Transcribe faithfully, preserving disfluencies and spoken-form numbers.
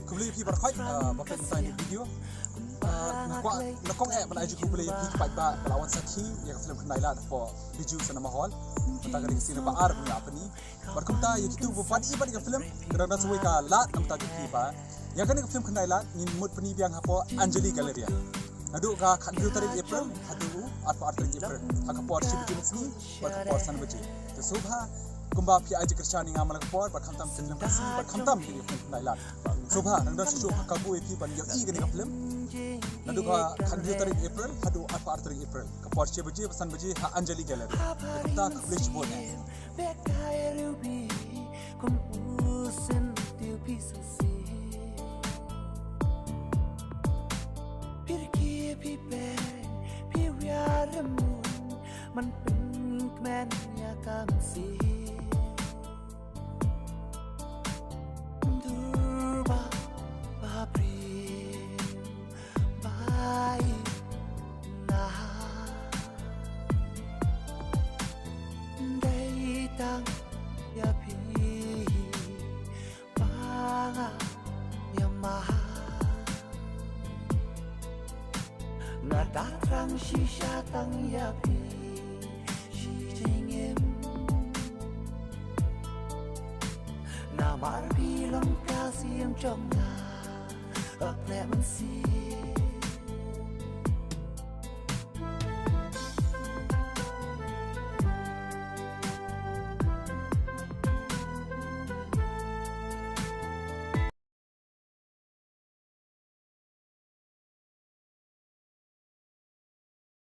Khublei phi baroh, ah, ba phi ïa ïa video. Ah, nga kwah nyngkong eh ban ai jingkhublei ïa phi ki paidbah ba la wan sakhi ïa ka film Khyndai Lad hapoh Bijou Cinema Hall. Mynta ka dei ka sngi ba ar ban ïa pynlong. Bad kumta ïa kito ba peit ïa ka film, ka dang da sawei ka lad namar ka jingpeit. Ïa kane ka film Khyndai Lad ngin mut pynlong biang hapoh Anjali Galleria. Naduh ka khathynriew tarik April haduh arphew ar tarik April. Ha ka por shi baje mynsngi bad ka por san baje. Te sngewbha kumba phi ai jingkyrshan ïa nga man la ka por bad khamtam ka film Khasi bad khamtam ïa ka film Khyndai Lad. Sngewbha nang da shuh shuh ha kabu ïa phi ban ïohi ïa kane ka film. Naduh ka khathynriew tarik April haduh arphew ar tarik April. Ka por shi baje bad san baje ha Anjali Galleria. Te kumta khublei shibun eh. Bek kai rubi kum usin tiu pi sasi. Pirki pi peng pi wiar remun man pun kmen ya kamsi. Durba babri bai na dai tang ya pi banga ya ma na da trang shisha tang ya pi shi jingim. Namar pi long ka sim jong nga ap ne man si.